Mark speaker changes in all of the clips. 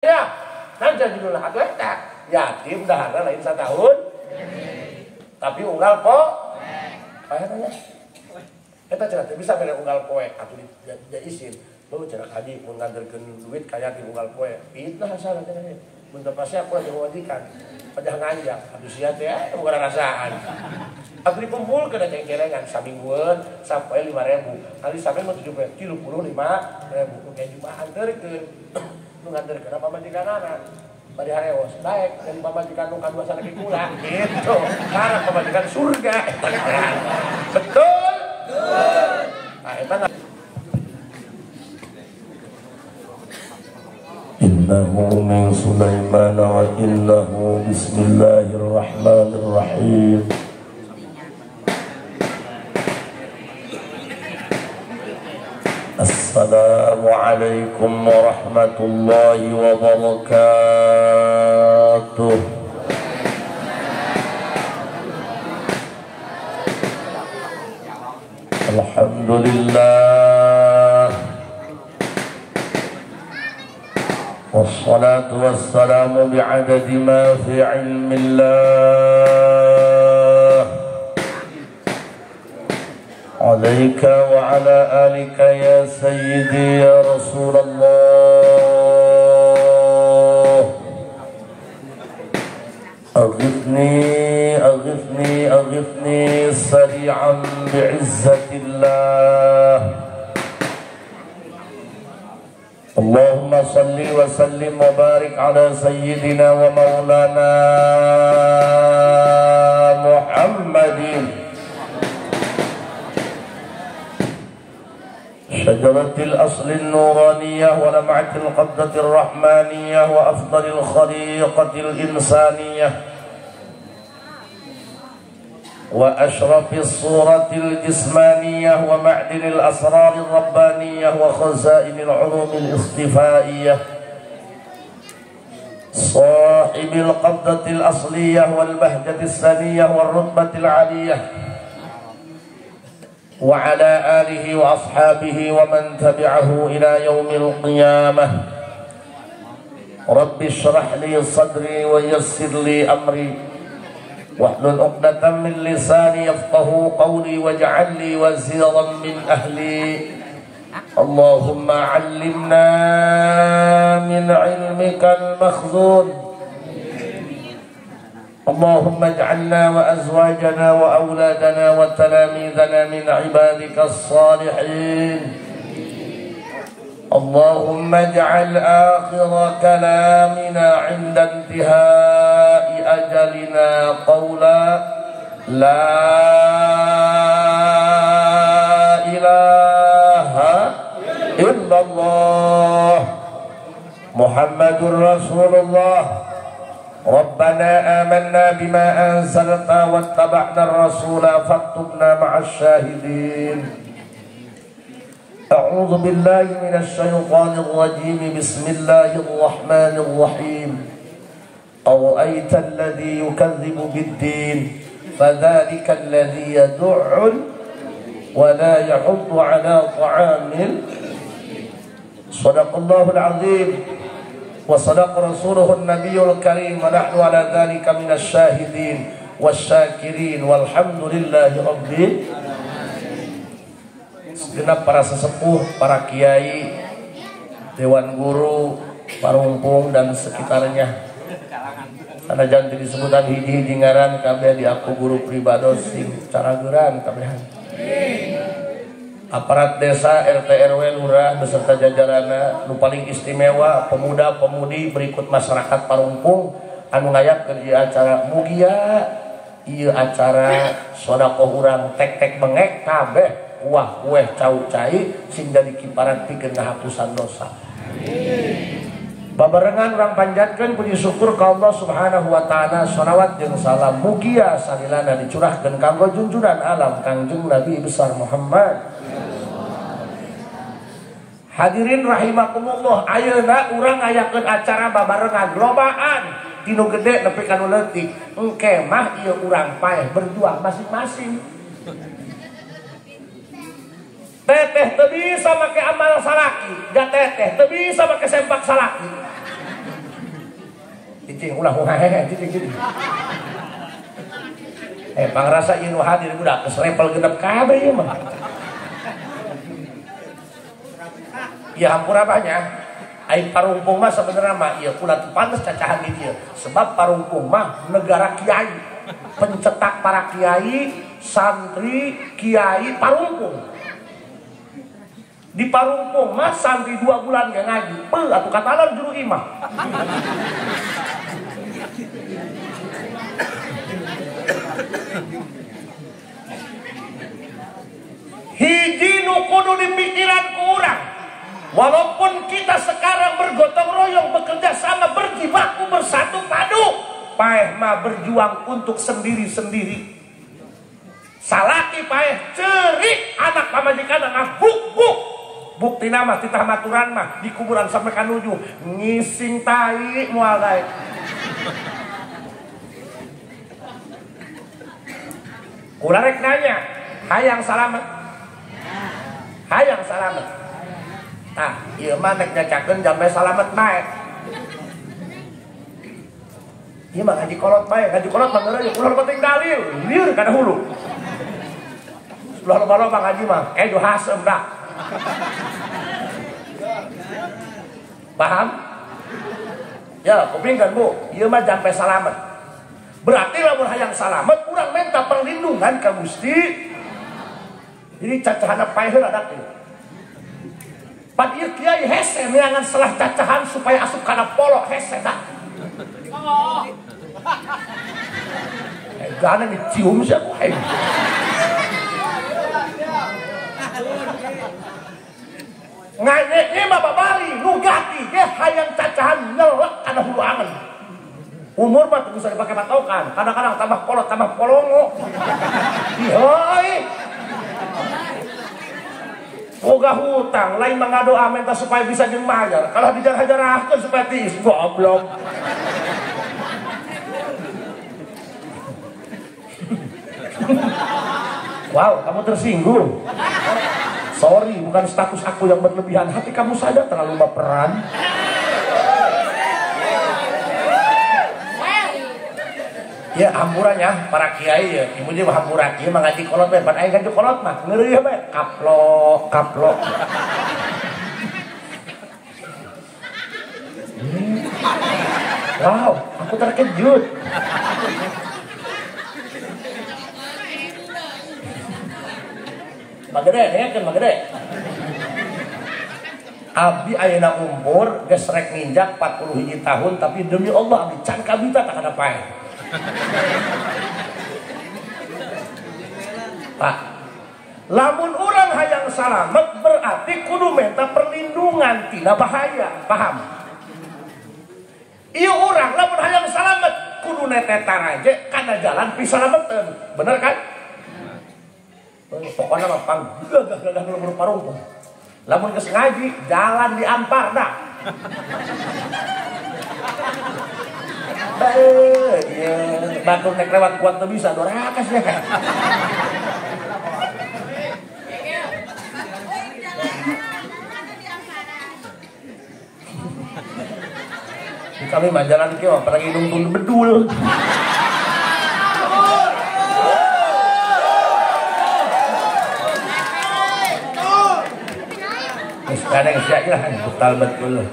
Speaker 1: Ya, nanti judulna atuh eta. Yatim daharna lain satahun. Tapi unggal po. Paeh tanya. Eta cenah teu bisa mere unggal poe atuh di isin. Lu cenah haji mun nganterkeun duit ka yatim unggal poe. Fitnah salah cenah. Mun teu pasti aku lagi majikan. Padah nganjak atuh sia teh bukan rasaan. Atuh dikumpulkeun ceng-celengan saminggueun sampai 5.000. Kali sampai mun 7 35.000. Oke Jumat anterkeun. Nu nganterkeun pamajikanana. Bari harewos baik dari pamajikan nu kadua sanaki kula gitu. Karena pamajikan surga eta. Betul? Betul. Nah eta
Speaker 2: إنه من سليمان وإنه بسم الله الرحمن الرحيم. السلام عليكم ورحمة الله وبركاته. الحمد لله والصلاة والسلام بعدد ما في علم الله عليك وعلى آلك يا سيدي يا رسول الله. أغثني أغثني أغثني سريعا بعزة الله. اللهم صل وسلم وبارك على سيدنا ومولانا محمد شجرة الأصل النورانية ولمعة القبضة الرحمانية وأفضل الخليقة الإنسانية وأشرف الصورة الجسمانية ومعدن الأسرار الربانية وخزائن العلوم الاصطفائية صاحب القبضة الأصلية والبهجة السنية والرتبة العالية وعلى آله وأصحابه ومن تبعه إلى يوم القيامة. رب اشرح لي صدري ويسر لي أمري واحلل عقدة من لساني يفقهوا قولي واجعل لي وزيرا من أهلي. اللهم علمنا من علمك المخزون. اللهم اجعلنا وأزواجنا وأولادنا وتلاميذنا من عبادك الصالحين. اللهم اجعل آخر كلامنا عند انتهاء أجلنا قولا لا إله إلا الله محمد رسول الله. ربنا آمنا بما أنزلت واتبعنا الرسول فاكتبنا مع الشاهدين. أعوذ بالله من الشيطان الرجيم. بسم الله الرحمن الرحيم. أرأيت الذي يكذب بالدين فذلك الذي يدع ولا يحض على طعام. صدق الله العظيم وصدق رسوله النبي الكريم ونحن على ذلك من الشاهدين والشاكرين والحمد لله رب. Segenap para sesepuh, para kiai, dewan guru, Parungpung dan sekitarnya. Sanajan teu disebutan hiji-hiji ngaran kabeh diaku guru pribados sing carageran kabehan. Aparat desa, RT RW, lurah beserta jajaranna, nu paling istimewa pemuda-pemudi berikut masyarakat Parungpung anu ngayakeun ieu acara mugia ieu acara sedekah urang tek-tek bengek kabeh kuah kueh cau cai sing jadi kiparan pikeun ngahapusan dosa. Babarengan urang panjatkeun puji syukur ka Allah Subhanahu wa taala, sholawat jeung salam mugia salilana dicurahkeun kanggo junjuran alam Kangjeng Nabi besar Muhammad. Hadirin rahimakumullah, ayeuna urang ngayakeun acara babarengan lobaan tinu gede nepi ka nu leutik. Engke mah ieu urang paeh berjuang masing-masing. Teteh teu bisa make amal salaki, da teteh teu bisa make sempak salaki.
Speaker 1: Cicing ulah hehehe cicing cicing. Pangrasa ieu nu hadir budak geus level genep kabeh ieu mah. Ya hampura banyak. Ai Parungpung mah sebenarnya mah ieu kula teu pantes cacahan di dieu. Sebab Parungpung mah negara kiai. Pencetak para kiai, santri, kiai Parungpung. Di Parungpung mah santri 2 bulan gak ngaji. Peuh atuh katalan juru imah. Hiji nu kudu dipikiran ku urang. Walaupun kita sekarang bergotong royong, bekerja sama, berjibaku, bersatu padu, paeh mah berjuang untuk sendiri-sendiri. Salaki paeh cerik, anak pamajikan ngabuk-buk. Bukti nama titah maturan mah di kuburan sampai kanuju ngising tai moal daek. Kula rek nanya, hayang salamet. Hayang salamet. Tah, ieu mah nek nyacakeun jambe salamet bae. Ieu mah ngaji kolot bae, ngaji kolot mah ngeureun ulah penting dalil, lieur kana hulu. Ulah loba-loba ngaji mah, keju hasem dah. Paham? Ya, kupingkeun Bu, ieu mah jampe salamet. Berarti lamun hayang salamet urang minta perlindungan ka Gusti. Jadi cacahana paeh heula dak ieu. Pan ieu kiai hese neangan selah cacahan supaya asup kana polo hese dah. Gana dicium sia ku aing. Nganyeknya mah babari nu gati ge hayang cacahan nyelek kana hulu angen. Umur mah teu bisa dipake patokan, kadang-kadang tambah kolot tambah polongo. Ihoi. Boga hutang, lain mengadoa minta supaya bisa jeung mayar. Kalau dijarah-jarahkeun supaya tiis, goblok. Wow, kamu tersinggung. Sorry, bukan status aku yang berlebihan. Hati kamu saja terlalu baperan. Ya hampurannya para kiai ya, ibu dia hampura kiai mah ngaji kolot bae, pan aing ngaji kolot mah ngeureuh bae, kaplok, kaplok. Wow, aku terkejut. Magede, dengekeun magede. Abdi ayeuna umur geus rek nginjak 41 tahun, tapi demi Allah abdi can kabita tak kana paeh. Pak, lamun urang hayang salamet berarti kudu minta perlindungan tina bahaya, paham? Ieu urang lamun hayang salamet kudu netetar aja kana jalan pisalameteun, bener kan? Pokoknya mah pang gagah-gagah nu lembur Parungpung. Lamun geus ngaji jalan diampar dah. Bae, ieu batur nek lewat kuat teu bisa dorakas ya. Kami mah jalan kieu apalagi nungtun bedul. Geus kadang sia lah betal betul.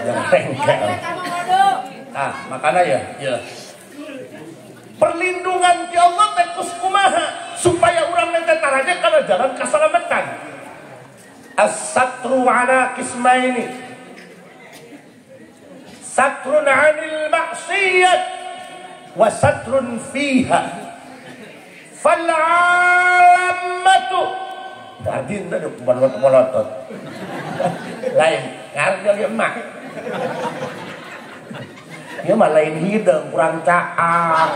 Speaker 1: Jangan rengkel. Ah, makanya ya, ya. Perlindungan ti Allah teh kus kumaha supaya urang nente taraje kana jalan kasalamatan. As-satru ala qismaini. Satrun 'anil ma'siyat wa satrun fiha. Fal 'ammatu tadi teh molotot. Lain ngarep lagi emak. Dia mah lain hidung, kurang caang.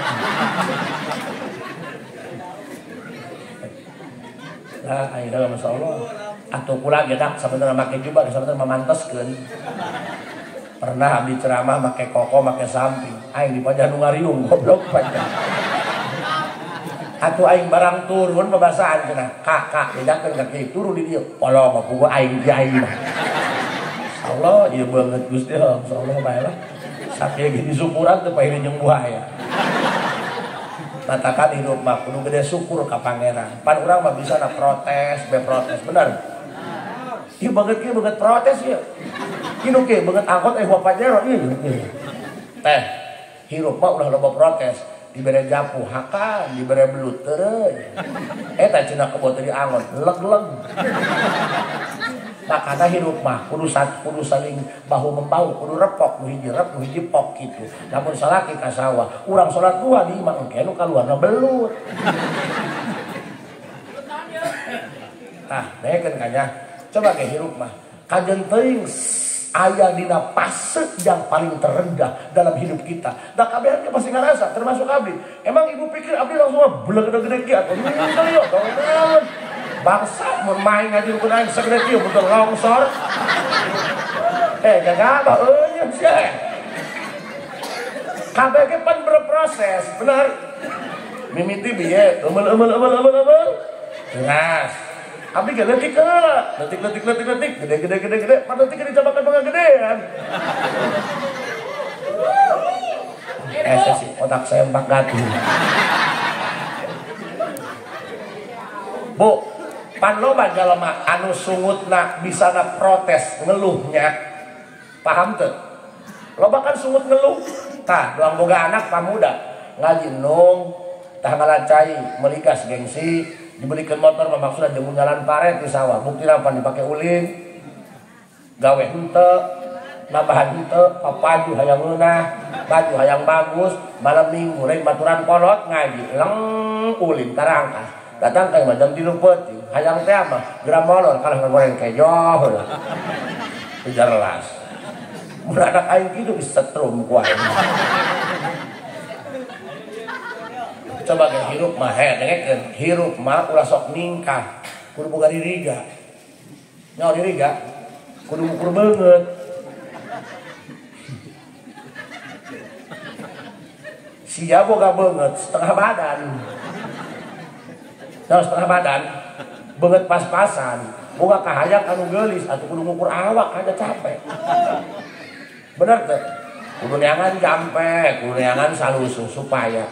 Speaker 1: Nah, ayeuna masya Allah. Atuh kula ge dak sabenerna make jubah, sabenerna mamanteskeun. Pernah abdi ceramah make koko, make samping. Aing di pajah nu ngariung, goblok pajah. Atuh aing barang turun babasaan cenah. Kak, kak, bejakeun ka kieu turun di dieu. Polong puguh aing di aing.
Speaker 2: Allah ieu beungeut Gusti insyaallah bae lah. Sakieu gini syukuran teu paeh jeung buaya. Matakan hidup mah kudu gede syukur ka pangeran. Pan urang mah bisa na protes, be protes bener. Ieu beungeut kieu beungeut protes ieu. Ieu nu kieu beungeut angkot eueuh Pajero ieu. Teh hirup mah ulah loba protes, dibere japu hakan, dibere belut tereuy. Eta cenah kebo teu diangon, leg-leg. Makana hirup mah kudu saling bahu membahu, kudu repok, nu hiji rep, nu hiji pok kitu. Lamun salaki ka sawah, urang salat duha di imah engke nu kaluarna belut. Tah, dengekeun kanya. Coba ke hirup mah, kajen teuing aya dina fase yang paling terendah dalam hidup kita. Da kabehan ge pasti ngarasa, termasuk abdi. Emang ibu pikir abdi langsung beleg gede kieu atuh henteu yo, naon. Bangsa mun main ngaji rukun aing sagede kieu betul longsor. Gagabah euy sia. Kabeh ge pan berproses, bener. Mimiti bieu eumel. Keras. Abdi ge leutik heula, leutik, gede, pan leutik ge dicabakan pangagedean. Sih otak saya empak gaduh. Bu, pan loba jalma anu sungutna bisana protes ngeluhnya. Paham teu? Loba kan sungut ngeluh. Tah, doang boga anak pamuda ngaji nung, tah ngalacai, meligas gengsi, dibelikan motor mah maksudna jeung jalan paret di sawah, buktina pan dipake ulin. Gawe henteu, nambahan henteu, papaju hayang ngeunah, baju hayang bagus, malam minggu lain baturan kolot ngaji, leng ulin karangkas. Datang ka jam 3 peuting, hayang teh mah geura molor kalah ngagoreng kejo heula. Teu jelas. Mun anak aing kitu disetrum ku aing. Coba ke hirup mah dengekeun, hirup mah ulah sok ningkah, kudu boga diriga. Nyaho diriga, kudu ngukur beungeut. Sia boga beungeut setengah badan. Nah, setengah badan, beungeut pas-pasan, boga kahayang anu geulis atuh kudu ngukur awak aja capek. Bener teh? Kudu neangan jampe, kudu neangan salusuh supaya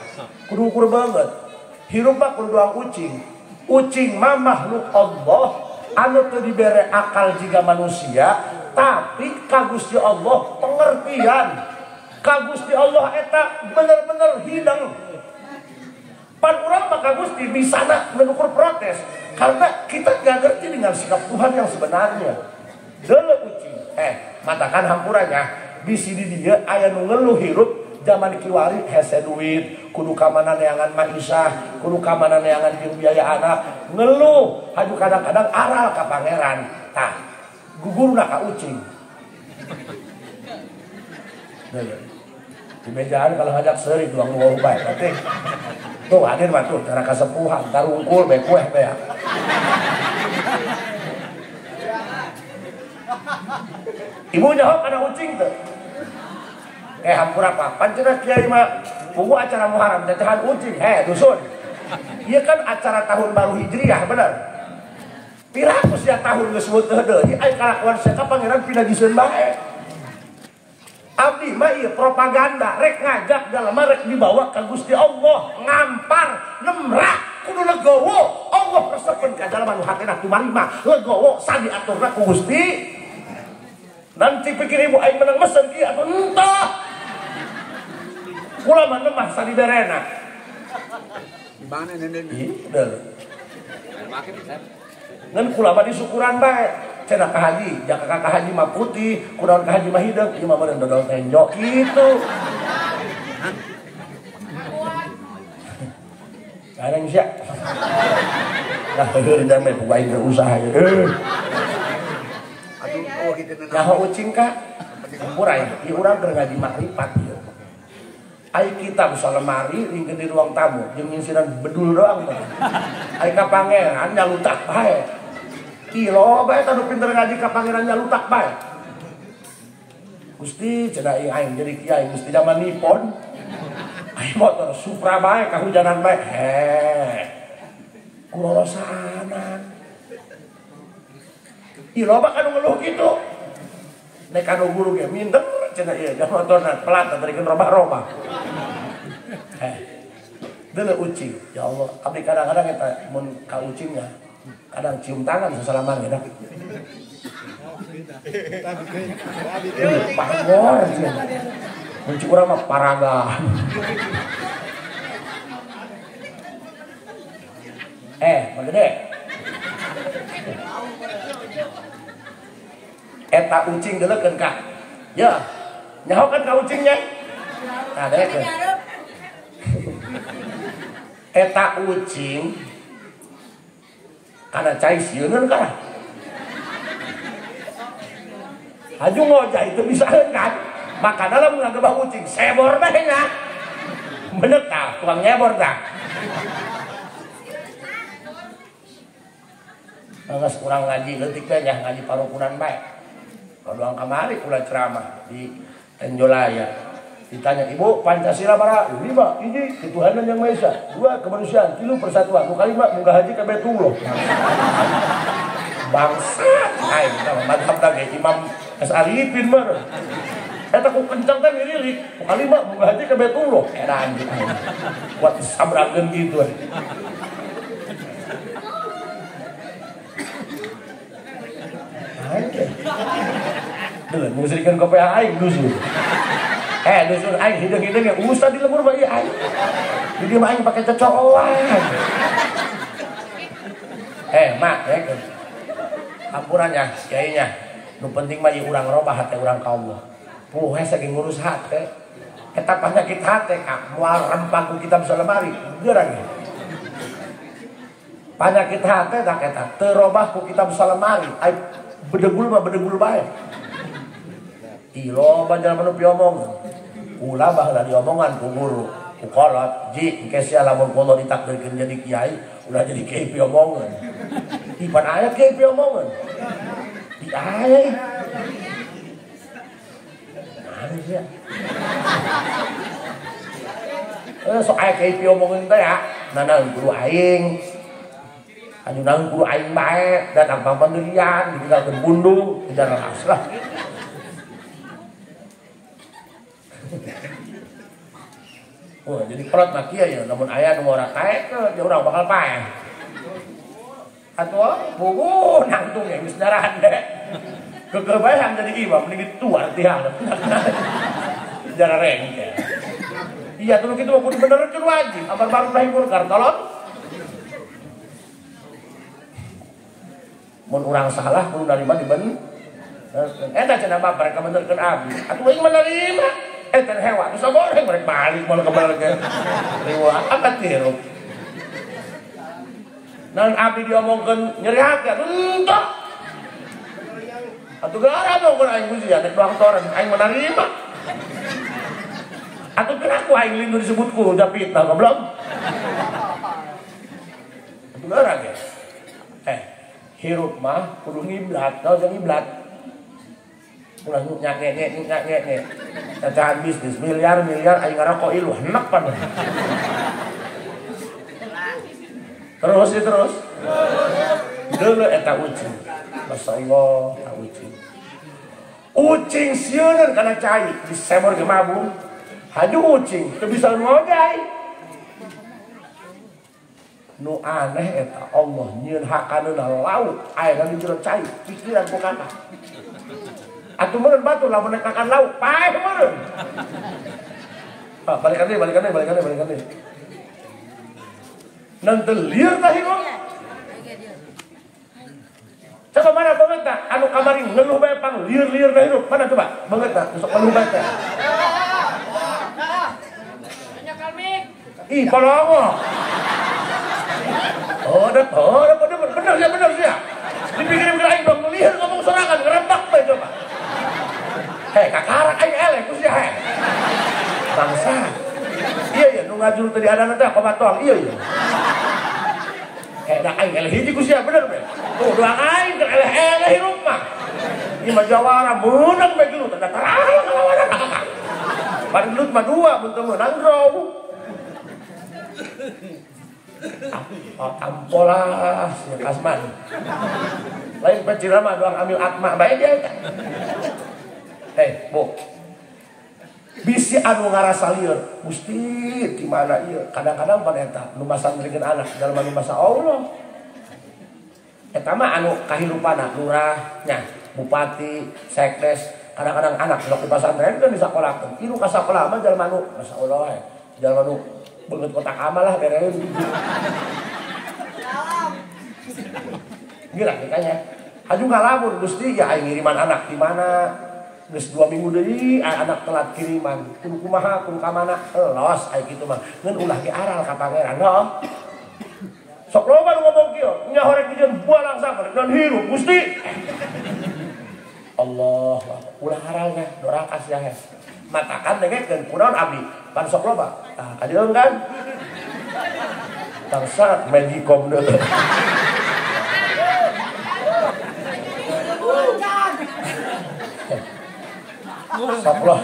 Speaker 2: kudu ukur banget. Hirup mah kudu doang ucing. Ucing mah makhluk Allah anu teu dibere akal jiga manusia, tapi ka Gusti Allah pengertian. Ka Gusti Allah eta bener-bener hidang. Pan urang mah ka Gusti bisana menukur protes karena kita gak ngerti dengan sikap Tuhan yang sebenarnya. Deuleu ucing, matakan hampurannya. Bisi di dia aya nu ngeluh hirup zaman kiwari hese duit kudu kamana neangan maisah kudu kamana neangan jeung biaya anak ngeluh haju kadang-kadang aral ka pangeran tah gugurna ka ucing. Di mejaan kalau ngajak seuri tuang nu bae penting tuh hadir mah tuh cara kasepuhan tarungkul bae kueh bae. Ibu nyaho kana ucing teu. Hampura apa? Pancenah kiai mah pugu acara Muharram cacahan ucing, dusun. Ieu kan acara tahun baru Hijriah, bener. Piraku sia tahun geus teu deui, ai kalakuan sia ka pangeran pinajiseun bae. Abdi mah ieu propaganda rek ngajak jalma rek dibawa ka Gusti Allah, ngampar, nemrak kudu legowo. Allah resepeun ka jalma nu hatena tumarima, legowo sadiaturna ku Gusti. Nanti pikir ibu aing menang mesen kieu atau entah. Kula mah lemah sadiberena.
Speaker 3: Di mana nenek?
Speaker 2: Ih, deul. Ngan kula mah disukuran bae. Cenah ka haji, jaka ka haji mah putih, kunaon ka haji mah hideung, ieu mah meureun dodol tenjo kitu. Bareng sia. Lah heureun jame ku aing keur usaha ieu. Nyaho ucing ka hampura ya, ieu urang keur ngaji makrifat ieu. Ai kitab salemari ringkeun di ruang tamu jeung nyingsiran bedul doang teh. Ai ka pangeran nyalutak bae. Ih loba eta nu pinter ngaji ka pangeran nyalutak bae. Gusti cenah aing jadi kiai gusti zaman Nippon. Ai motor Supra bae kahujanan bae. Heh. Kulorosanan. Ih loba kan ngeluh gitu.
Speaker 1: Nek kanu guru ge minder cenah ieu motorna pelat tarikeun robah-robah. Deuleu ucing, ya Allah, abdi kadang-kadang eta mun ka ucingnya kadang cium tangan sesalaman gitu. Pangor cenah. Mun cik urang mah paraga. Magede. Eta ucing deuleukeun ka. Ya, nyaho kan ka ucingnya? Nah, deuleukeun. Eta ucing kana cai sieuneun kana. Haju ngojah itu bisa kan? Maka dalam ngagebah ucing sebor bae nya. Bener tah, tukang nyebor tah. Geus urang ngaji leutik teh nya ngaji parukunan bae. Doang kamari ulah ceramah di Tenjolaya. Ditanya, "Ibu, Pancasila bara 5, hiji ketuhanan yang Maha Esa, 2 kemanusiaan, 3 persatuan, nu kalima munggah haji ka Baitullah." Bangsa aing tah mazhab tah ge Imam S. Arifin mah. Eta ku kencang teh ngirilik, nu kalima munggah haji ka Baitullah. Edan gitu. Kuat disabrakeun kitu. Aing teh. Deuleu ngusirikeun ka PH aing dusun. Dusun aing hideung-hideung ya usah di lembur bae aing. Di dieu mah aing pake cocokan. Mak, ya. Ampurannya, kiainya. Nu penting mah ieu urang robah hate urang ka Allah. Puh hese ge ngurus hate. Eta penyakit hate ka moal rempang ku kitab salemari. Geurang ge. Penyakit hate tak eta teu robah ku kitab salemari. Ai bedegul mah bedegul bae. Ih loba jalma nu piomongan. Kula baheula diomongan ku guru, ku kolot, ji engke sia lamun kula ditakdirkeun jadi kiai, ulah jadi kiai piomongan. Ih pan aya kiai piomongan. Ih aya. Mana sia? Sok aya kiai piomongan teh ya, nanaon guru aing. Anu naon guru aing bae, datang pamandirian, ditinggalkeun bundung, dijaras lah. Oh, jadi kolot mah kieu ya, lamun aya nu ora kaekeun, dia urang bakal paeh. Atuh puguh nangtung ya geus darahan deh. Keukeuh bae hayang jadi imam mending dituar tiang. Jara rengke. Iya tuh kitu mah kudu benerkeun wajib, amar ma'ruf nahi munkar, tolong. Mun urang salah kudu narima diben. Eta cenah mah mereka benerkeun abdi. Atuh aing menerima. Teh hewa terus goreng mereka balik mau kebenerkeun. Riweuh apa tirup. Naon abdi diomongkeun nyeri hati atuh entah. Atuh gara omongkeun aing ku sia teh doang toren aing menerima. Atuh piraku aing lindu disebut ku udah fitnah goblok. Atuh gara ge. Hirup mah kudu ngiblat, tau jeung ngiblat. Ulah nyak nyek nyak nyek. Cacahan bisnis miliar-miliar aing ngarokok ilu henek pan. Terus ya terus. Deuleu eta ucing. Masyaallah, eta ucing. Ucing sieuneun kana cai disebor ge mabung. Haju ucing teu bisa ngojai. Nu aneh eta Allah nyieun hakaneuna laut aya di jero cai pikiran ku kata. Atuh meureun batu lamun rek makan lauk paeh meureun. Ah, balikan deui. Nan teu lieur tah hirup. Coba mana banget tah anu kamari ngeluh bae pang lieur-lieur tah hirup. Mana coba banget tah sok ngeluh bae teh. Ih, polongo. Oh, bener ya. Dipikir-pikir aing dong lieur ngomong sorangan ngerembak bae coba. Hei, kakarak aing eleh ku sia heh. Bangsa. Iya nu ngajul tadi adana teh komat doang. Iya. Hei, da aing eleh hiji ku sia bener bae. Tuh doang aing keur eleh-eleh hirup mah. Ieu mah jawara meunang bae gelut da tarang kalawanan. Bari gelut mah dua mun teu meunang draw. Oh, ampolas ya kasman. Lain pencirama doang ambil atma bae dia eta. Hei, Bu. Bisi anu ngarasa lieur, Gusti di mana ieu? Kadang-kadang pan eta nu masantrenkeun anak jalma nu masa Allah. Eta mah anu kahirupana lurah nya, bupati, sekdes, kadang-kadang anak sok di pasantren di sakolahkeun. Ieu ka sakolah mah jalma nu masa Allah, jalma nu beungeut kotak amal lah bereun. Geura kitanya. Aju ngalamun Gusti ya aing ngiriman anak di mana? Geus 2 minggu deui anak telat kiriman. Kudu kumaha, kudu ka mana? Los aya kitu mah. Ngan ulah ge aral ka pangeran, heuh. Sok loba nu ngomong kieu, nya horek dijieun bualang sabar dan hirup Gusti. Allah, ulah aralna doraka sia heh. Matakan dengekeun kunaon abdi, pan sok loba. Tah kajeun kan? Bangsat magicom deui. Sok loh.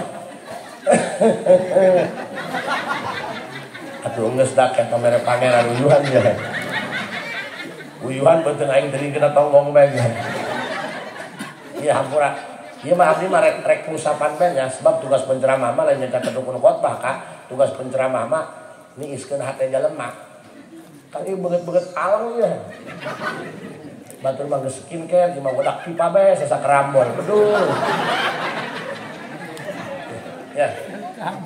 Speaker 1: Aduh geus dak eta mere pangeran uyuhan ya. Uyuhan beuteung aing deui kena tonggong bae. Ieu hampura. Ieu mah abdi mah rek ngusapan bae nya sebab tugas penceramah mah lain nyacakeun dukun khotbah ka. Tugas penceramah mah niiskeun hate jelema. Kan ieu beungeut-beungeut aleng ya. Batur mah geus skincare ieu mah wedak pipa bae sasakerambol. Bedul. Ya.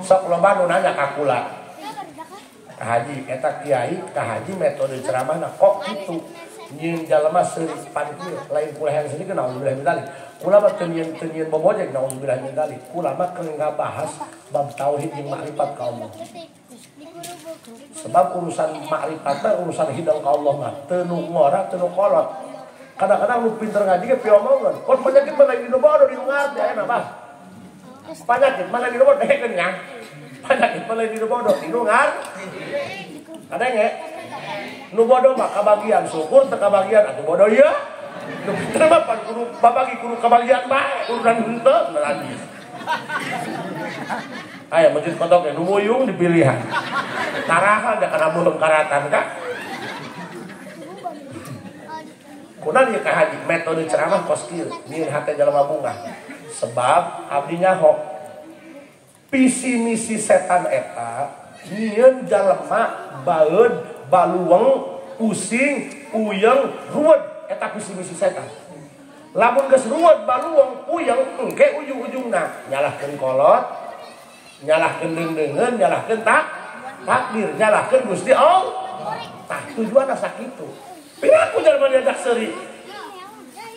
Speaker 1: Sok loba nu nanya ka kula. Ka haji eta kiai, ka haji metode ceramahna kok kitu. Nyieun jalma seuri pan kieu, lain kula hayang seuri naudzubillah min dzalik. Kula mah teu nyieun bobojek naudzubillah min dzalik. Kula mah keur ngabahas bab tauhid jeung makrifat ka Allah. Sebab urusan makrifat teh urusan hidang ka Allah mah teu nu ngora teu nu kolot. Kadang-kadang nu pinter ngaji ge piomongan. Kon penyakit mah lain dinu bodoh dinu ngarti aya mah. Penyakit mana di bodoh dengekeun nya. Penyakit mana di bodoh dinu ngarti. Kadenge nu bodoh mah kabagian syukur teu kabagian atuh bodoh ieu. Nu pinter mah pan kudu babagi kudu kabagian bae urusan henteu najis. Aya masjid kotok nu muyung dipilihan. Tarahan da kana beuheung karatan ka. Kunaon ieu ka haji metode ceramah kos kieu nyieun hate jalma bungah. Sebab abdi nyaho visi misi setan eta nyieun jalma baeud baluweng pusing uyeng ruwet eta visi misi setan. Lamun geus ruwet baluweng uyeng engke ujung-ujungna nyalahkeun kolot, nyalahkeun deung-deungeun, nyalahkeun takdir, nyalahkeun Gusti Allah. Tah tujuanna sakitu. Piraku jalma diajak seuri.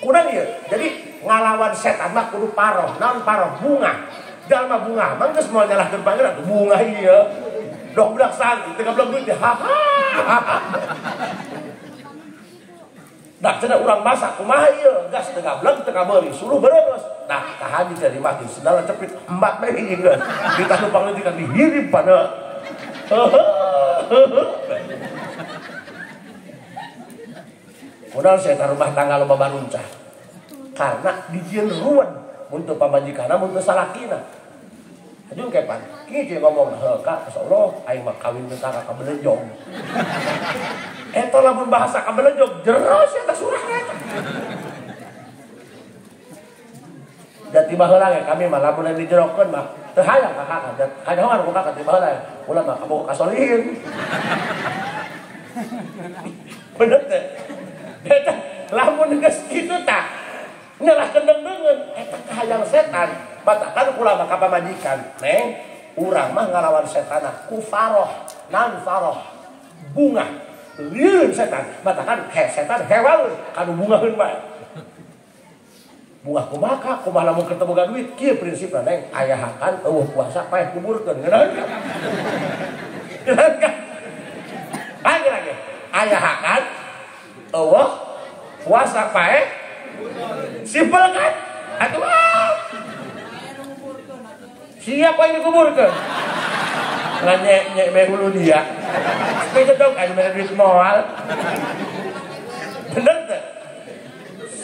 Speaker 1: Kurang ieu. Jadi ngalawan setan mah kudu paroh, naon paroh bunga. Jalma bunga mah geus moal nyalahkeun pangeran, bunga ieu. Dok budak santri teu gablek duit haha. Dah cenah urang masak kumaha ieu, gas teu gablek teu kabeuli, suluh bereus. Nah, ka haji teh dimaki sendal cepit embat bae hiji geus. Ditah nu pangleutik dihirip pada. Modal setan rumah tangga loba baruncah. Karena dijieun ruwet mun teu pamajikanna mun teu salakina. Aduh kepan, kieu ngomong, heuh ka, masyaallah aing mah kawin teu ka kabelejong. Eta lamun bahasa kabelejong jero sia eta surah eta. Da tiba heula ge kami mah lamun dijerokeun mah teu hayang ka kakak, kanyahoan ku kakak tiba heula. Ulah mah kabogoh ka solihin. Bener teh? Eta lamun geus kitu tah nyalahkeun deung-deungeun eta kahayang setan. Batakan kula mah ka pamajikan, neng urang mah ngalawan setan ku faroh, nan faroh bunga lieur setan. Batakan he setan hewaeun kanu bungaheun bae. Bunga kumaha kumaha lamun keur teu boga duit kieu prinsipna neng ayahakan eueuh puasa paeh kuburkeun ngeunaheun ka. Ngeunaheun ka. Lagi ayahakan eueuh puasa paeh simpel kan? Atuh siapa yang dikuburkan? Nganyek-nyek bae hulu dia. Sepeda dong anu mere duit moal. Bener teh?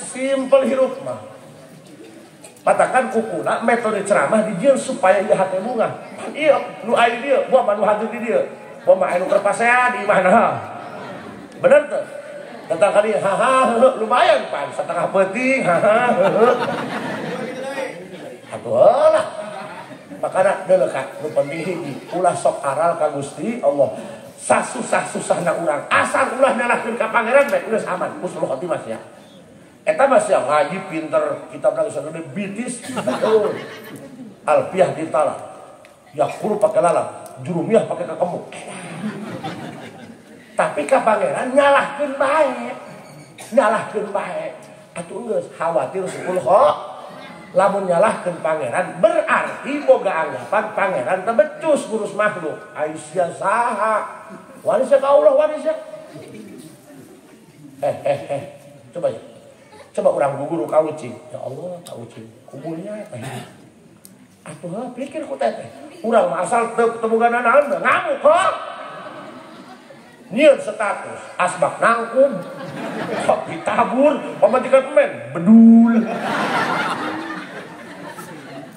Speaker 1: Simpel hirup mah. Patakan kukuna metode ceramah dijieun supaya ieu hate bunga. Pan ieu nu aya di dieu, buah mah nu hadir di dieu. Buah mah anu keur pasea di imahna. Bener teh? Datang kali haha lumayan pan setengah peuting haha. Atuh heula. Makana deuleu ka nu penting hiji, ulah sok aral ka Gusti Allah. Sasusah-susahna urang, asal ulah nyalahkeun ka pangeran bae geus aman. Husnul khotimah sia. Eta mah sia ngaji pinter, kitab lagi sagede bitis. Betul. Alfiah ditala. Yaqulu pakai lalang, jurumiyah pakai kakemu. Tapi ka pangeran nyalahkeun bae. Nyalahkeun bae. Atuh geus khawatir suul kho. Lamun nyalahkeun pangeran berarti boga anggapan pangeran teu becus ngurus makhluk. Ai sia saha? Wani sia ka Allah wani sia. Coba ya. Coba urang guguru ka ucing. Ya Allah, ka ucing. Kubulnya teh. Atuh heuh pikir ku teteh. Urang mah asal teu teu boga naon ngamuk kok. Nyieun status, asbak nangkum, kopi tabur, pamajikan men bedul.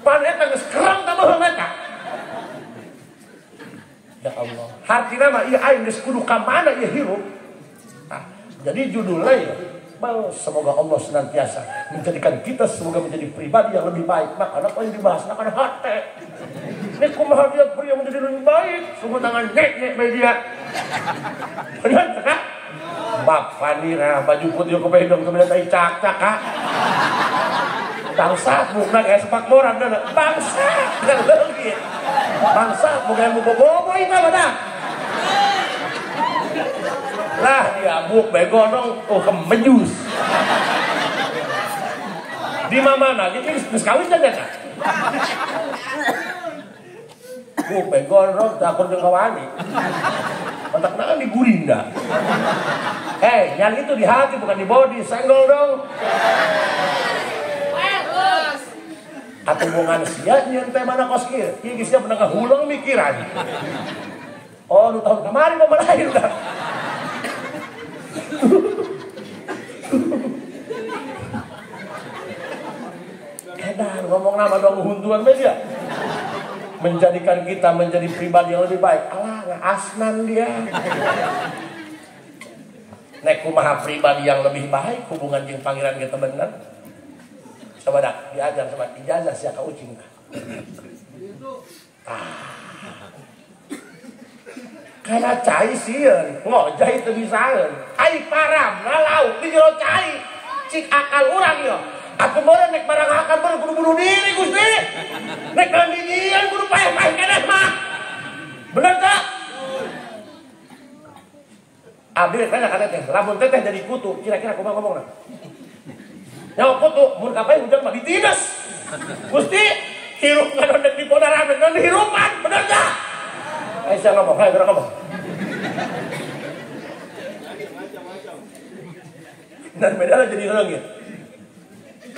Speaker 1: Pan eta geus kerang ta beuheung eta. Ya Allah, hartina mah ieu aing geus kudu ka mana ieu hirup. Nah, jadi judulnya ya, semoga Allah senantiasa menjadikan kita semoga menjadi pribadi yang lebih baik. Maka apa yang dibahas karena hati. Ini kumaha dia pria menjadi lebih baik. Sungguh tangan nek media. Benar tak? Bapak nira baju putih kebedong kemudian tai cak cak kak. Bangsa bukan kayak sepak moran dah. Bangsa leungit. Bangsa bukan mau bobo itu mana? Lah diabuk begonong oh kemejus. Di mana gitu geus kawin teh eta. Buk begonong takut jeung kawani. Otak naon di gurinda. Hei, yang itu di hati bukan di body, senggol dong. Atuh hubungan sia nyeun teh mana kos kieu? Ieu geus sia pernah ngahuleng mikiran. Oh, nu tahun kemarin mah lahir dah. Edan ngomong nama dong huntuan media. Menjadikan kita menjadi pribadi yang lebih baik. Alah, asnan dia. Nek kumaha pribadi yang lebih baik hubungan jeung pangeran kita bener. Coba dah diajar sama ijazah sia ka ucing tah. Karena cai sieun, ngojay teu bisaeun. Ai paramna lauk di jero cai. Cik akal urang yo. Aku meureun nek barang akan meureun kudu bunuh diri Gusti. Nek naon didian kudu paeh-paeh keneh mah. Bener tak? Abdi tanya ka teteh, lamun teteh jadi kutu, kira-kira kumaha ngomongna? Nyawa kutu, mun kapae hujan mah ditindes. Gusti, hirup ngadon di podaran dengan dihirupan, bener tak? Ayo saya ngomong, ayo gerak ngomong. Dan beda jadi reungit.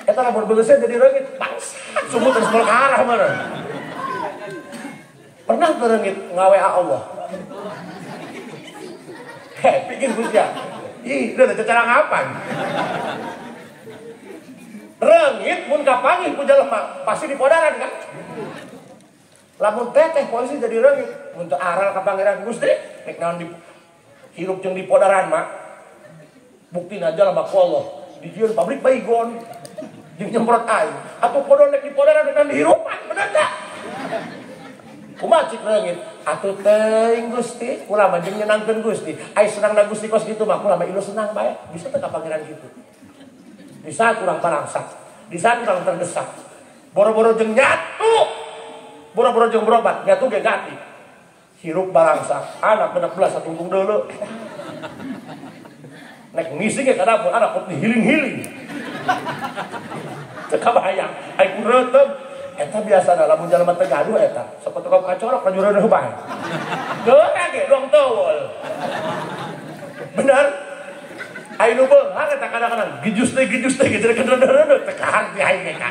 Speaker 1: Eta lamun beuseun jadi reungit, bangsa. Sungguh terus ke arah mana? Pernah reungit ngawa Allah. Heh, pikir Gusti ya. Ih, udah cara ngapan? Reungit mun kapanggih ku jelema, pasti di podaran kan? Lamun teteh polisi jadi reungit, mun teu aral ka pangeran Gusti, nek naon di hirup jeung di podaran mah. Buktina aja lah ku Allah, dijieun pabrik baygon jeung nyemprot aing. Atuh podon nek di podaran dengan dihirupan, bener teh? Kumaha cik reungit? Atuh teuing Gusti, kula mah jeung nyenangkeun Gusti. Ai senangna Gusti kos kitu mah kula mah ilu senang bae. Bisa teu ka pangeran kitu? Di saat urang balangsak, di saat urang terdesak, boro-boro jeung nyatu, boro-boro jeung berobat, nyatu ge gati. Hirup balangsak, anak benak belas satungtung deuleu. Nek ngisi ge ka dapur, anak kok dihiling-hiling. Teu kabayang, ai ku reuteum. Eta biasana lamun jalma teu gaduh eta, sok teu kacorok laju reuneuh bae. Geura ge doang teuweul. Bener? Ai nu beunghar eta kadang-kadang gijus teh jadi kereuneuh teu kaharti aing ge ka.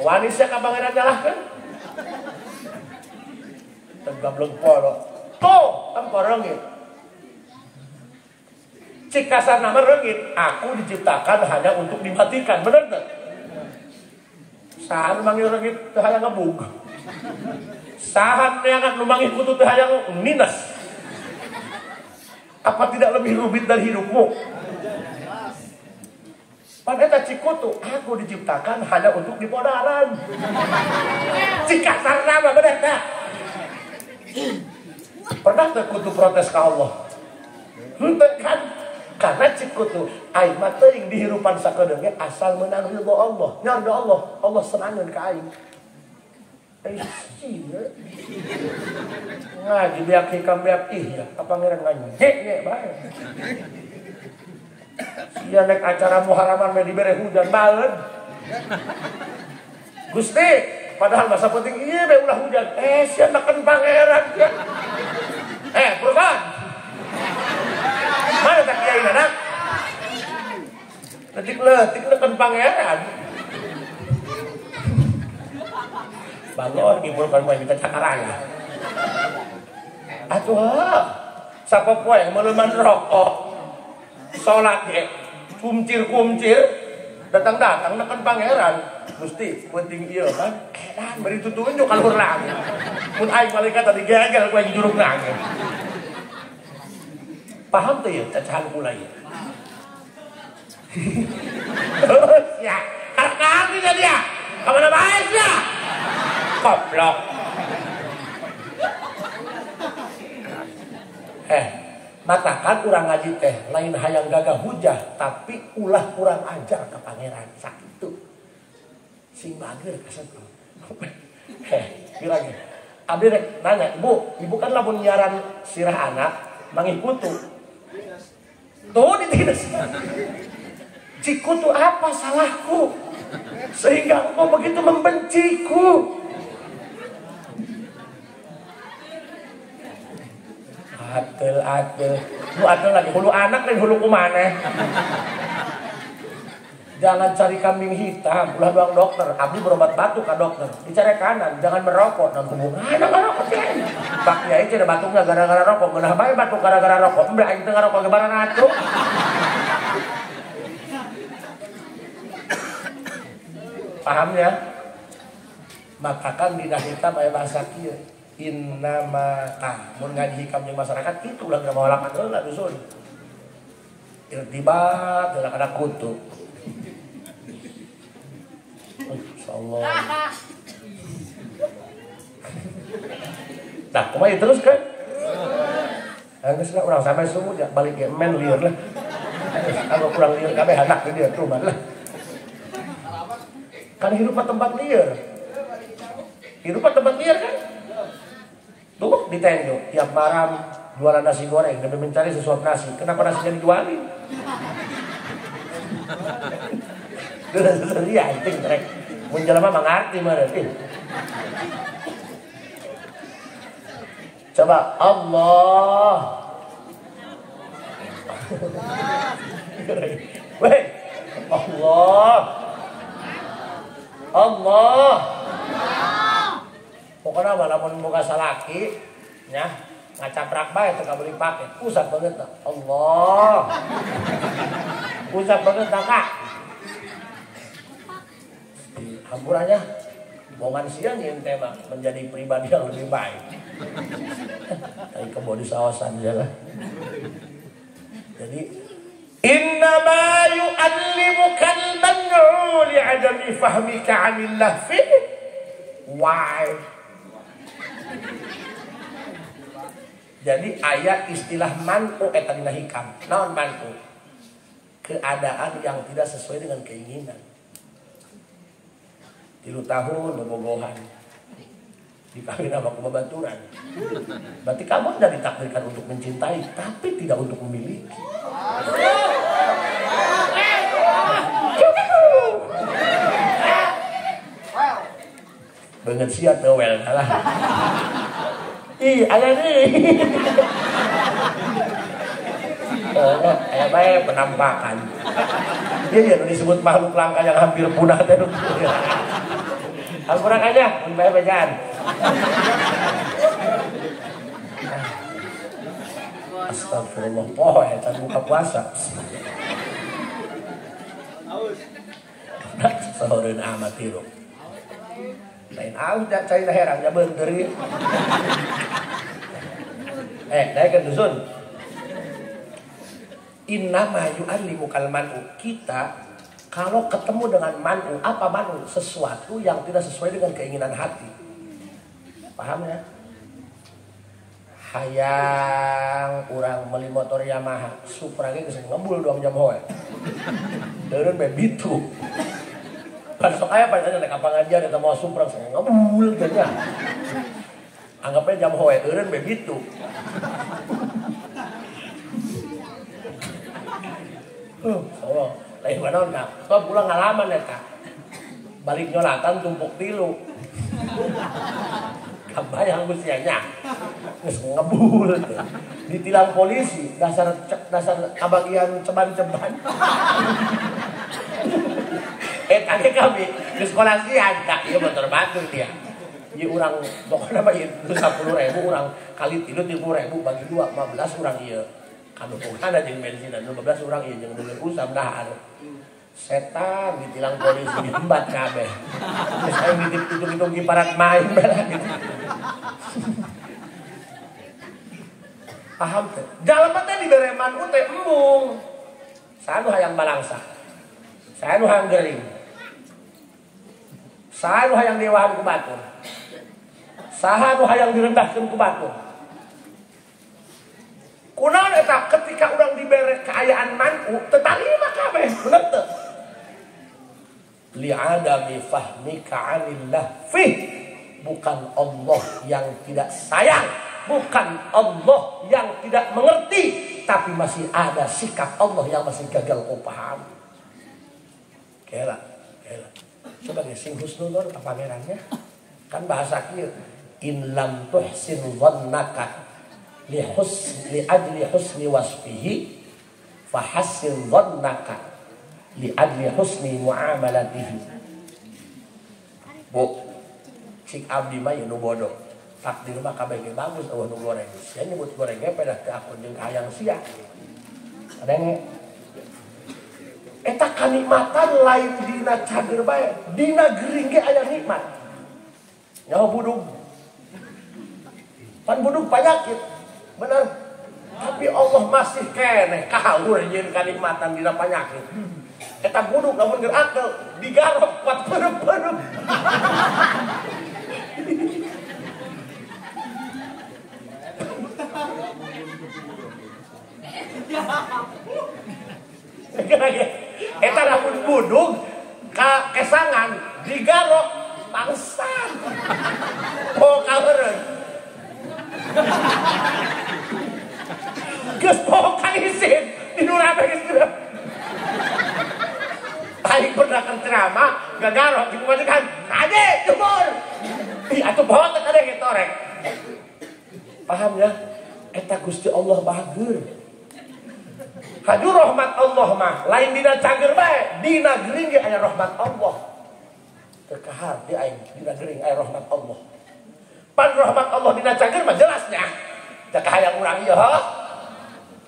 Speaker 1: Wani sia ka pangeran nyalahkeun. Teu gableng polo. Tuh, tempo reungit. Cik kasar nama reungit, aku diciptakan hanya untuk dimatikan, bener teu? Sahan manggil reungit teu hayang ngebug. Sahan neangan nu manggil kutu teu hayang nines. Apa tidak lebih rumit dari hidupmu? Pan eta cikutu, aku diciptakan hanya untuk dipodaran. Cik kasarna mah bener tah. Pernah teu kutu protes ka Allah? Henteu kan? Karena cikutu aing mah teuing dihirupan sakedeung ge asal meunang ridho Allah. Nyardo Allah, Allah senangeun ka aing. Ngaji biak hikam biak ih ya, ka pangeran nganyek ye bae. Sia nek acara muharaman meh dibere hujan baleun. Gusti, padahal masa penting ieu be ulah hujan. Sia neken pangeran ya. Purkan. Mana tak kiai anak? Letik-letik neken pangeran. Bangun di purkan poe minta cakaraya. Atuh, sapa poe meuleman rokok. Salat ge kumcir-kumcir datang-datang neken pangeran. Gusti, penting ieu kan. Edan beri tutunjuk ka luhur langit. Mun aing malaikat tadi gegel ku aing juruk langit. Paham teu ieu cacahan kula ieu? Ya, karek dia. Ka mana bae sia? Goblok. Matakan urang ngaji teh lain hayang gagah hujah tapi ulah kurang ajar ke pangeran sakitu. Sing bager kasetu. Bilangnya. Abdi rek nanya, "Ibu, ibu kan lamun nyaran sirah anak manggih kutu." Tuh ditindas. Cikutu apa salahku sehingga engkau begitu membenciku? Atel atel, lu atel lagi hulu anak dan hulu kumaneh. Jangan cari kambing hitam, ulah doang dokter. Abdi berobat batuk ke dokter. Dicari kanan, jangan merokok. Nah hubungan ngerokok sih. Pak Kiai cenah batuknya gara-gara rokok. Geunah bae batuk gara-gara rokok. Embe aing teu ngarokok ge barang atuh. Paham ya? Maka kan dina hitam aya bahasa kieu. Innama mun ngaji hikam jeung masyarakat itu ulah geus mawalakan heula dusun. Irtibat heula kana kutu. Insyaallah. Nah, kumaha terus kan? Geus lah urang sampai subuh ya balik ge men lieur lah. Anu kurang lieur kabeh anak di dieu tuh lah. Kan hidup tempat lieur. Hidup tempat lieur kan? Tuh di Tenjo, tiap malam jualan nasi goreng demi mencari sesuap nasi. Kenapa nasinya dijualin? Iya, anjing trek. Mun jelema mah ngarti meureun. Coba Allah. Weh, Allah. Allah. Pokoknya walaupun muka salaki nya ngacaprak bae teu kabeli paket. Usap banget tah. Allah. Usap banget tah Kak. Hampurannya bongan siang yang tema menjadi pribadi yang lebih baik. Tapi kebo di sawasan aja lah. Jadi innama yu'allimukal man'u li'adami fahmika 'anillah fi why. Jadi ayat istilah man'u eta dina hikam. Naon man'u? Keadaan yang tidak sesuai dengan keinginan. 3 tahun bobogohan. Dikawin sama kubabaturan. Berarti kamu sudah ditakdirkan untuk mencintai, tapi tidak untuk memiliki. Banget siap tewel lah. Ih, ayah nih. Ayah baik penampakan. Iya, ya, disebut makhluk langka yang hampir punah teh. Kurang aja, mun bae bejaan. Astagfirullah, poho eta buka puasa. Sahureun amat tiru. Lain aus da cai herang ja beunteur. Naik ke dusun. Innama yu'allimukal man'u. Kita Kalau ketemu dengan manu, apa manu? Sesuatu yang tidak sesuai dengan keinginan hati. Paham ya? Hayang urang beli motor Yamaha, Supra ge geus ngebul 2 jam hoe. Deureun be bitu. Pan sok aya pan aya ka pangajian eta moal Supra geus ngebul teh nya. Anggapnya jam hoe eureun be bitu. Allah. Lain manaon ka? Sebab kula ngalaman eta. Balik nyolatan tumpuk tilu. Kabayang usianya. Geus ngebul. Ditilang polisi dasar dasar kabagian ceban-ceban. Eta ge kami geus sekolasian tak ieu motor batur dia. Ieu urang pokona mah ieu 10.000 urang kali tilu 30.000 bagi 2 15 urang ieu. Kanupungan jeung bensin 15 urang ieu jeung deuleu usam dahar. Setan ditilang polisi diembat kabeh. Terus aing dihitung-hitung kiparat main bala gitu. Paham teh? Jalma teh dibere manu teh embung. Saha nu hayang balangsa? Saha nu hayang gering? Saha nu hayang dewahan ku batur? Saha nu hayang direndahkeun ku batur? Kunaon eta ketika urang dibere kaayaan manu teu tarima kabeh, bener teu? Li'adami fahmika 'anillah fih. Bukan Allah yang tidak sayang, bukan Allah yang tidak mengerti, tapi masih ada sikap Allah yang masih gagal kau pahami. Kela, kela. Coba ge sing husnuzon ka pangerannya. Kan bahasa kieu, in lam tuhsin dhannaka li husni ajli husni wasfihi fahassin dhannaka li ajli husni muamalatihi. Bu, cik abdi mah nu bodoh. Takdir mah kabeh ge bagus eueuh nu goreng. Sia nyebut goreng ge pedah teu akun jeung hayang sia. Kadenge eta kanikmatan lain dina cager bae, dina gering ge aya nikmat. Nyaho budug. Pan budug panyakit. Bener. Tapi Allah masih keneh kahawur jeung kanikmatan dina panyakit. Eta budug lamun keur akel digarok kuat perep-perep. Eta lamun budug ka kesangan digarok bangsat. Po kaheureun. Geus poho ka isin di nu rame geus geus. Aing pernah keur ceramah gagarok di pamajikan, "Ade, jemur." Ih, atuh poho teh kade ge torek. Paham ya? Eta Gusti Allah bager. Haju rahmat Allah mah lain dina cager bae, dina gering ge aya rahmat Allah. Teu kahar di aing dina gering aya rahmat Allah. Pan rahmat Allah dina cager mah jelasnya. Da kahayang urang ieu heuh.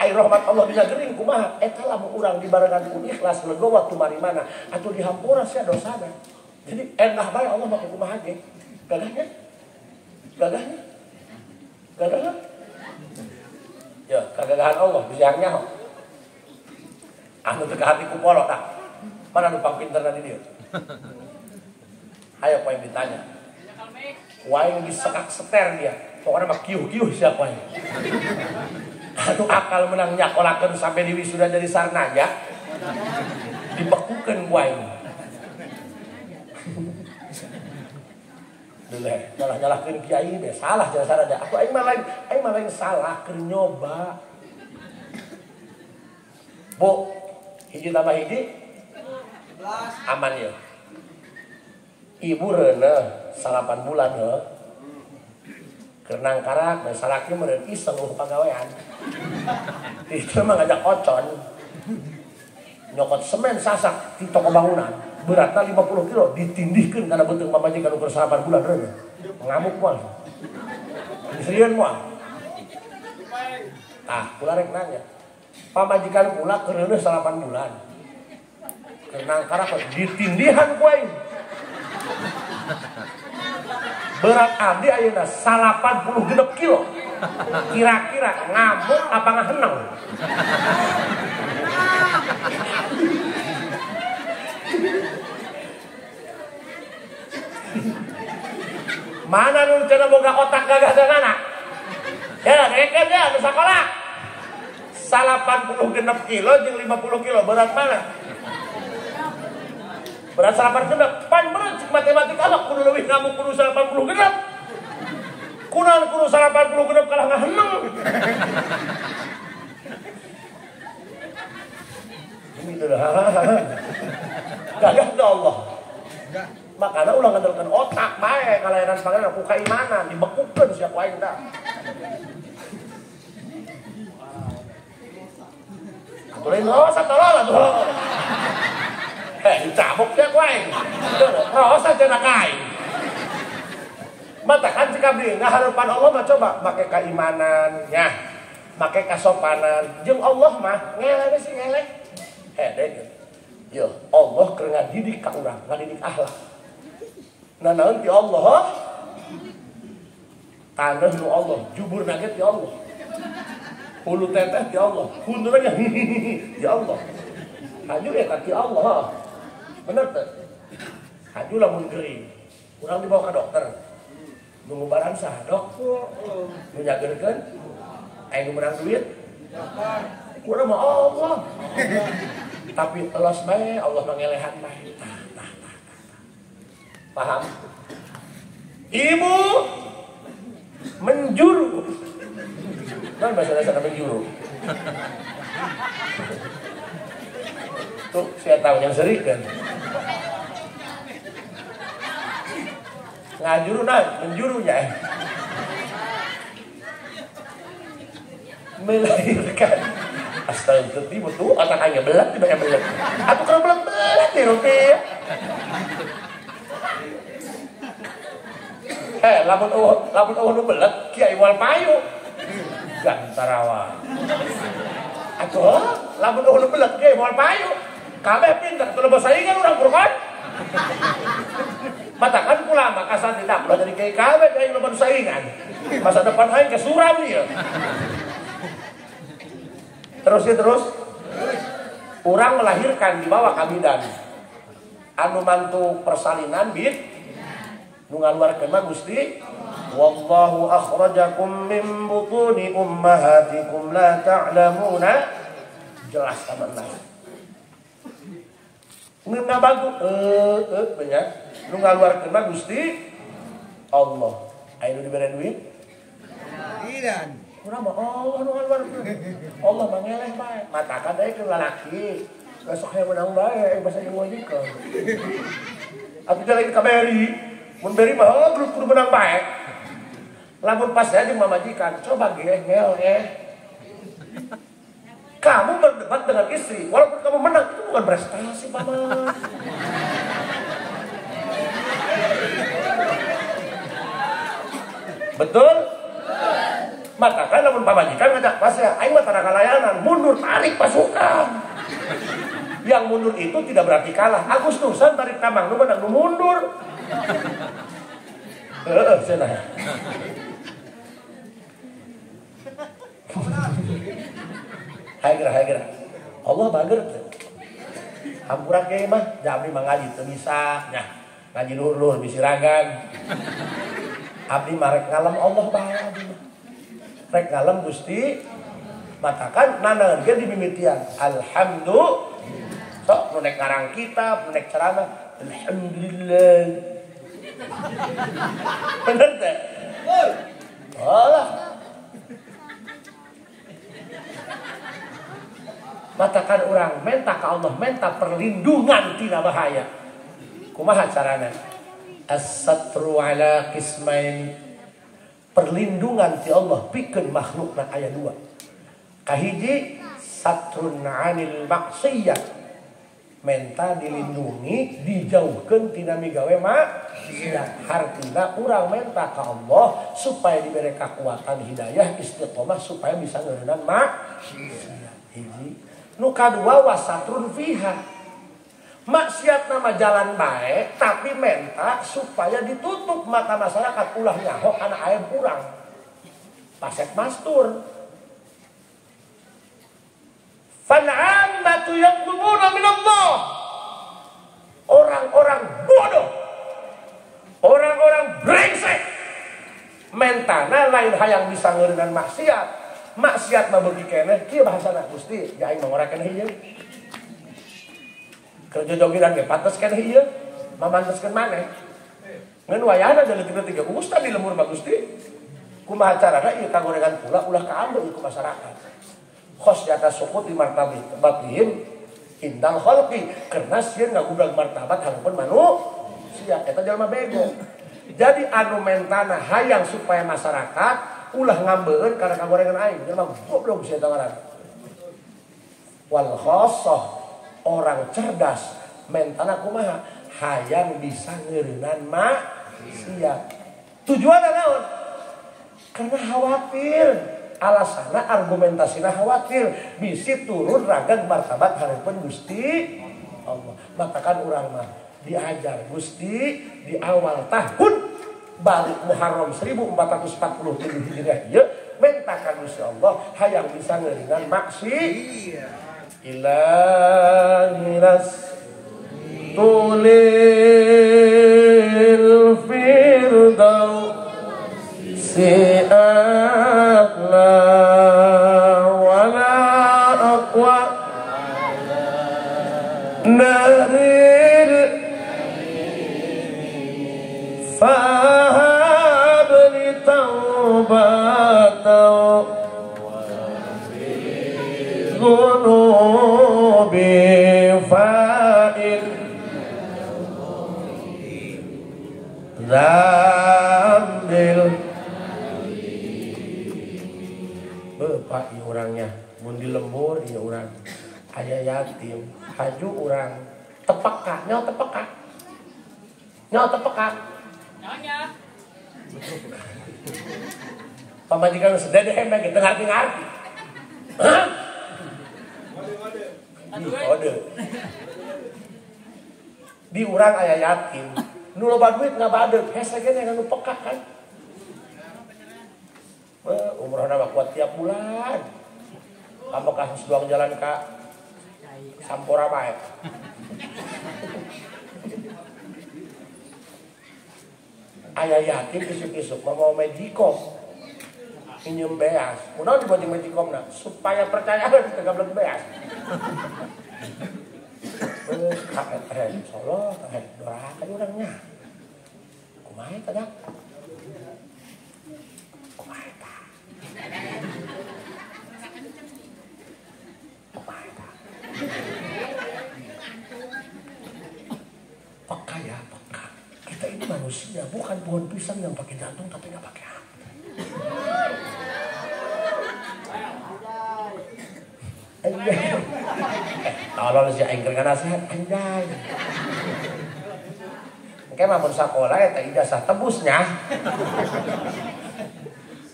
Speaker 1: Ai rahmat Allah dina gering kumaha? Eta lamun urang dibarengan ku ikhlas legowo tumarimana atuh dihampura sia dosana. Jadi endah bae Allah mah kumaha ge. Gagahnya? Gagahnya? Gagahnya? Ya, kagagahan Allah bisa nyaho. Anu teu kahati ku polo tah. Mana nu pangpinterna di dieu? Ayo poin ditanya. Waing disekak seter dia. Pokoknya mah kiuh-kiuh siapa ini. Anu akal menang nyakolakeun sampai di wisuda jadi sarnaja. Dibekukeun ku aing. Deleh, nyalah-nyalahkeun kiai be salah jangan sarada. Aku aing mah lain salah keur nyoba. Bu, hiji tambah hiji 11. Aman ya. Ibu reuneuh 8 bulan heuh. Keur nangkarak bae salaki meureun iseng eueuh pagawean. Itu mah ngajak ocon. Nyokot semen sasak di toko bangunan. Beratna 50 kilo ditindihkeun kana beuteung pamajikan ukur 8 bulan reuneuh. Ngamuk moal. Disieun moal. Tah, kula rek nanya. Pamajikan kula keur reuneuh 8 bulan. Keur nangkarak ditindihan ku aing. Berat abdi ayeuna 86 kilo. Kira-kira ngamuk apa ngaheneng? Mana nu cenah boga otak gagah mana? Ya, dengekeun ya nu sakola. 86 kilo jeung 50 kilo berat mana? Berat 86. Pan berat cik matematika mah kudu leuwih ngamuk kudu 86. Kunaon kudu 86 kalah ngaheneng. Ini tuh gagah dah Allah. Makanya ulah ngandalkeun otak bae ngalayanan pangeran ku keimanan dibekukeun sia ku aing tah. Atuh lain rosa tolol atuh. Dicabok sia ku aing. Rosa cenah ka aing. Matakan cik abdi ngaharepan Allah mah coba make keimanan nya, make kasopanan jeung Allah mah ngeleh sih ngeleh. Hede yo Allah keur ngadidik ka urang, ngadidik akhlak. Nah naon ti Allah? Taneuh nu Allah, jubur nage ti Allah. Hulu teteh ti Allah, hundurna ti Allah. Haju eta ti Allah. Bener teh? Haju lamun gering. Urang dibawa ka dokter. Nu ngubaran saha, Dok? Nu nyageurkeun? Aya nu meunang duit? Kurang mah Allah. Tapi elos bae Allah mangelehan bae. Tah tah tah. Paham? Ibu menjuru. Kan bahasa Indonesia menjuru. Tuh saya tahu yang serikan. Ngajuru nah, menjurunya. Melahirkan. Astagfirullah, betul otak aing belat tiba yang belat. Atuh keur belat-belat nih rupiah. Lamun eueuh nu belet kiai moal payu. Gantarawa. Atuh lamun eueuh nu belet kiai moal payu. Kabeh pinter teu loba saingan urang Furqan. Matakan ulama kasatida ulah jadi kiai kabeh aing loba saingan. Masa depan aing kesuram ieu. Terus ya terus. Orang melahirkan dibawa ka bidan. Anu mantu persalinan bid nu ngaluarkeun mah Gusti. Wallahu akhrajakum min butuni ummahatikum la ta'lamuna. Jelas sama Allah. Nu ngabagu banyak. Nu ngaluarkeun mah Gusti Allah. Aya nu dibere duit?
Speaker 3: Bidan.
Speaker 1: Kurang mah Allah nu ngaluarkeun. Allah mah ngeleh bae. Matakan deui keur lalaki. Besok hayang menang bae basa jeung wajikeun. Atuh teh lagi ka beri. Mun beri mah grup kudu menang bae. Lamun pas saya jeung mamajikan, coba ge ngeleh. Kamu berdebat dengan istri, walaupun kamu menang itu bukan prestasi, Paman. Betul? Matakan lamun pamajikan ngajak pas ya, aing mah tara kalayanan, mundur tarik pasukan. Yang mundur itu tidak berarti kalah. Agustusan tarik tambang nu menang nu mundur. Heeh, cenah. Hayo geura. Allah bager teu. Hampura ge mah, da abdi mah ngaji teu bisa nya. Ngaji luhur-luhur bisi ragan. Abdi mah rek ngalem Allah bae abdi mah. Rek ngalem Gusti matakan nanaon ge dimimitian. Alhamdulillah. Sok nu nek ngarang kitab, nu nek ceramah, alhamdulillah. Bener teh? Alah. Matakan orang minta ke Allah, minta perlindungan tina bahaya. Kumaha carana? As-satru ala qismain. Perlindungan ti Allah pikeun makhlukna aya dua. Kahiji satrun 'anil maksiyah. Menta dilindungi, dijauhkeun tina migawe maksiat. Hartina urang menta ka Allah supaya diberi kekuatan hidayah istiqomah supaya bisa ngeureunang maksiat. Hiji. Nu kadua wasatrun fiha. Maksiat nama jalan baik tapi menta supaya ditutup mata masyarakat ulah nyaho kana aib urang. Pasek mastur. Fal'ammatu yatlubuna minallah. Orang-orang bodoh, orang-orang brengsek Mentana lain hayang bisa ngeureunnan maksiat. Maksiat mah beuki keneh kieu bahasana Gusti, ya aing mah ngora keneh ieu. Keur jojogiran ge pantes keneh ieu, mamanteskeun maneh. Ngan wayahna deuleutik-leutik ge ustad di lembur mah Gusti. Kumaha carana ieu kagorengan pula ulah kaambe ku masyarakat. Khosyata sukut di martabatihim indal khalqi karena sieun ngagublag martabat hareupeun manusia eta jelema bego. Jadi anu mentana hayang supaya masyarakat ulah ngambeun karena kagorengan aing jelema goblok sia eta ngaran. Wal khassah orang cerdas mentana kumaha hayang bisa ngeureunnan maksiat. Tujuanna naon? Karena khawatir. Alasana argumentasina khawatir bisi turun ragag martabat hareupeun Gusti Allah. Matakan urang mah diajar Gusti di awal tahun balik Muharram 1447 Hijriah ieu mentakan Gusti Allah hayang bisa ngeuringan maksiat. Ilahi ras tulil firdaus si a'la wala aqwa naril fahab li taubatan dhunubi fa'il dzambil. Bapak ieu urangnya mun di lembur ieu urang aya yatim haju urang tepeka nyawa tepeka nyawa tepeka nyonya pamajikan sedih emang gitu ngarti-ngarti. Hah? Kode di urang aya yatim nu loba duit ngabadeg hese ge anu peka kan. Umrohna mah kuat tiap bulan. Kamu kasus doang jalan ka Sampora bae. Aya yatim isuk-isuk mau magicom. Minjem beas. Kunaon dibuat jeung magicomna? Supaya percaya teu gablek beas. Ka Solo teh doraka urangnya. Kumaha eta dak? Kumaha eta? Kumaha eta? Peka ya, peka. Kita ini manusia, bukan pohon pisang yang pakai jantung tapi nggak pakai hati. Tolol si aing keur nasihat anjay. Engke mah mun sakola eta ijazah tebusnya.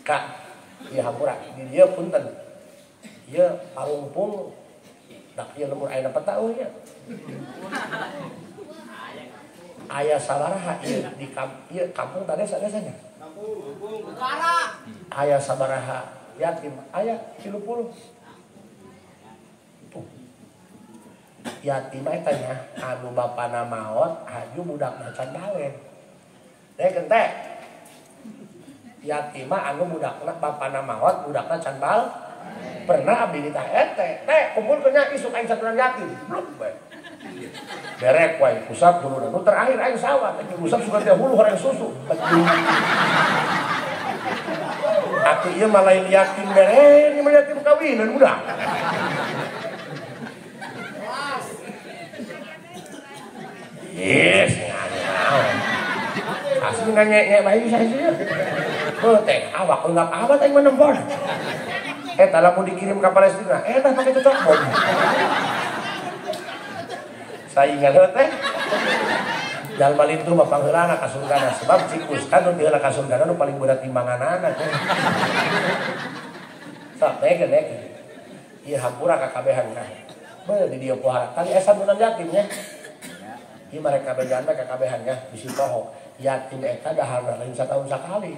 Speaker 1: Kak, ieu hampura di dieu punten. Ieu parungpung dak ieu lembur ayeuna peta euy nya. Aya sabaraha ieu di ieu kampung tadi sadasanya. Kampung Utara. Aya sabaraha yatim aya 30. Tuh. Yatim eta nya anu bapana maot haju budakna can balen. Deh teh. Yatim anu budakna bapana maot budakna can bal. Pernah abdi ditah teh teh kumpulkeun nya isuk aing satuan yatim. Bluk bae. Derek wae usap huluna. Nu terakhir aing sawah teh usap suka teh hulu horeng susu. Atuh ieu mah lain yatim bere, ieu mah yatim kawinan budak. Yes, asli nanya bae bisa sih. Heuh teh awak enggak awak aing menempor. Eta lamun dikirim ka Palestina, eta pake cocok bom. Saingan heuh teh. Jalma lintuh mah pangheulana ka surgana sebab cik ustad nu diheula ka surgana nu paling berat timbanganana teh. Sok teh gede. Ieu hampura ka kabehan nah. Beuh di dieu poha. Tadi esa nu yatim nya. Ieu mereka bejana ka kabehan nya bisi poho. Yatim eta daharna lain satahun sakali.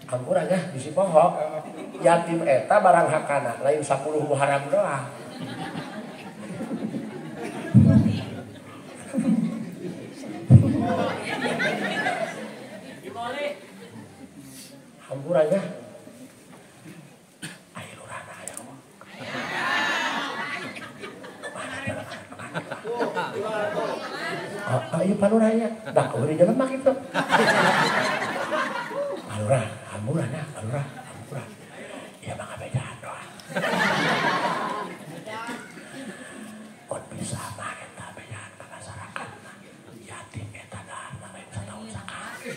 Speaker 1: Hampura nya bisi poho. Yatim eta barang hakana lain 10 Muharram doang. Hampurannya. Ayo lurahna aya. Oh, iya palurahnya. Dah eueuh di jelema kitu. Palurah, hampurannya, palurah, hampura. Ieu mah ngabejaan doang. Mun bisa mah eta bejaan ka masyarakat. Yatim eta daharna lain sataun sakali.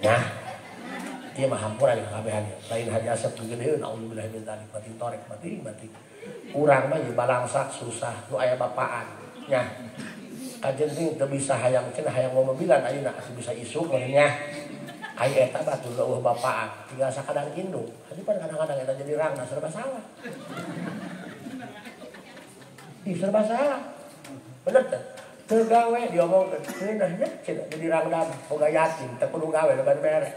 Speaker 1: Nah, ieu mah hampura ka kabehan. Lain Haji Asep gegedeun, naudzubillah min dzalik, batin torek, batin batin. Urang mah ieu balangsak susah, nu aya bapaan. Nya. Kajenting teu bisa hayang cenah hayang mobilan ayeuna asup bisa isuk meureun nya. Ai eta batur eueuh bapaan, tinggal sakadang indung. Haji pan kadang-kadang eta jadi rangna serba salah. Ih serba salah. Bener teh? Teu gawe diomongkeun, cenah nya cenah jadi rangna boga yatim teu kudu gawe lebar mere.